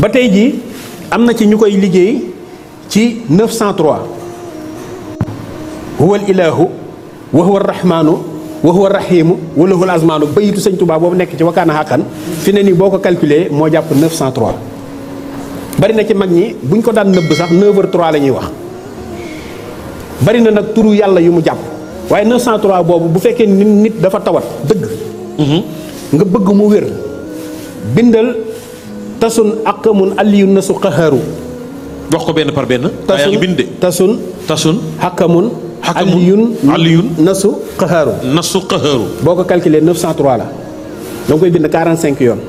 ba tey jii am na ci ñu koy liggéey ci 903 huwa al ilahu wa huwa arrahmanu wa huwa arrahimu wa lahu al azmanu bayitu sëñ Tuubaa boobu nekk ci wakkaana xàqan fi ne nii boo ko calculé moo jàpp 903 bari na ci mag ñi buñ ko daan nëbb sax 9h03 la ñuy wax bari na nag turu yàlla yu mu jàpp waaye 903 boobu bu fekkee nit dafa tawat dëgg nga bëgg mu wér bindal tasun aqamun aliyun nasu qaharu wax ko benn par benn. yaa ngi bind de tasun aqamun aliyun nasu qaharu boo ko calculé 903 la da nga koy bind 45 yoon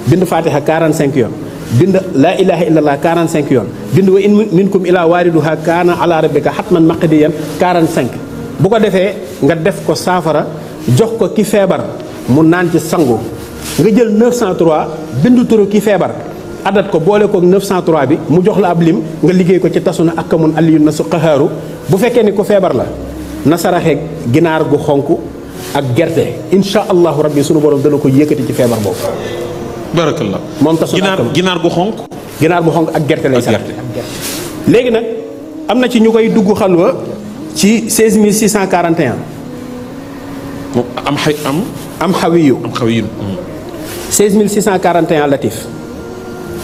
bind fatiha 45 yoon bind laa ilaha illallah 45 yoon bind wa in minkum ila waariduha kaana ala rabbika hatman maqdiyan 45 bu ko defee nga def ko saafara jox ko ki feebar mu naan ci sangu nga jël 903 bindu turu ki feebar adat ko boole kook 903 bi mu jox la ab lim nga liggéey ko ci tasuna akamun aliyun na su qaxaaru bu fekkee ni ko feebar la na saraxe ginaar gu xonk ak gerte insha allahu rabbi sunu borom dana ko yëkkati ci feebar boobu. barakallah moom tasuna ginaar gu xonk. ginaar gu xonk ak gerte lay saraxe. léegi nag am na ci ñu koy dugg xalwa ci 16641. am xawiyu 16641 latif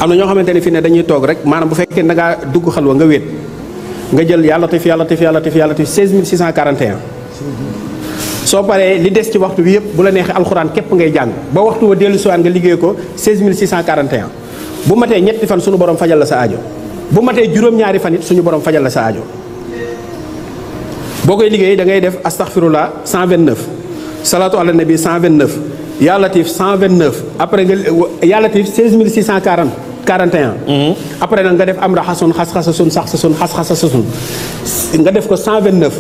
am na ñoo xamante ne fi ne dañuy toog rek maanaam bu fekkee da ngaa dugg xalwa nga wéet nga jël yàlla tif yàlla tif yàlla tif yàlla tif 16641 soo paree li des ci waxtu bi yëpp bu la neexee alxuraan képp ngay jàng ba waxtu wa dellu siwaan nga liggéey ko 16641 bu matee ñetti fan suñu borom fajal la sa aajo bu matee juróom-ñaari fan it suñu borom fajal la sa aajo boo koy liggéey da ngay def astaghfirullah 129 salatu ala nabi 129 yaa latif 129 après nga yaa latif 16641 après nag nga def am raxasun xas-xasasun sax-sasun xas-xasasun nga def ko 129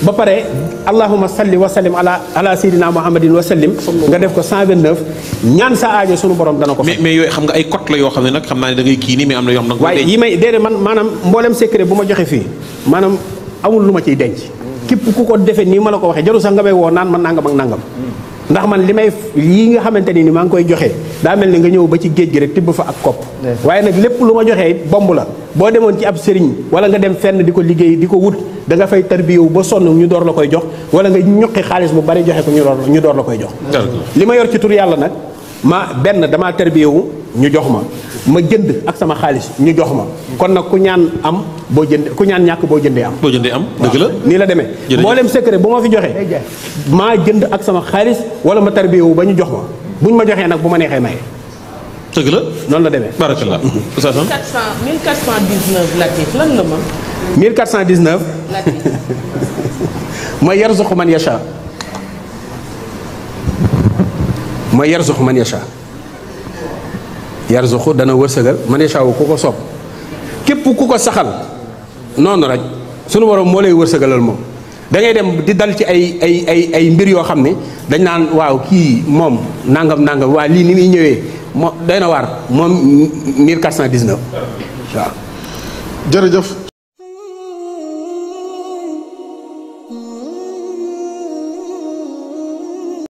ba pare allahumma salli wa sallim ala sayyidina muhammadin wa sallim nga def ko 129 ñaan sa aajo sunu borom dana ko mais yooyu xam nga ay cote la yoo xam ne nag xam naa ne da ngay kii nii mais am na yoo xam nag waaye yi may déedéet man maanaam mboolem secret bu ma joxe fii maanaam amul lu ma ciy denc képp ku ko defee nii ma la ko waxee jarul sax nga may woo naan man nangam ak nangam ndax man li may yii nga xamante ni maa ngi koy joxe daa mel ni nga ñëw ba ci géej gi rek tibb fa ak kopp waaye nag lépp lu ma joxee it bomb la boo demoon ci ab sëriñ wala nga dem fenn di ko liggéey di ko wut da nga fay tarbiyewu ba sonn ñu door la koy jox wala nga ñuqi xaalis bu bari joxe ko ñu door la koy jox li ma yor ci tur yàlla nag ma benn damaa tarbiyewu ñu jox ma jënd ak sama xaalis ñu jox ma kon nag ku ñaan am boo jënd ku ñaan ñàkk boo jëndee am dëgg la nii la demee mboolem secret bu ma fi joxe maa jënd ak sama xaalis wala ma tarbiyewu ba ñu jox ma buñ ma joxee nag bu ma neexee maye dëgg la noonu la demee barakallah 1419 latif lan la ma 1419 latif mooy yarzuqu man yasha mooy yarzuqu man yasha yarzuqu dana wërsëgal man yasha wu ku ko soob képp ku ko saxal noonu rek sunu borom moo lay wërsëgalal moom da ngay dem di dal ci ay mbir yoo xam ne dañ naan waaw kii moom nangam waa lii ni muy ñëwee moo doy na waar moom 1419 waaw. jërëjëf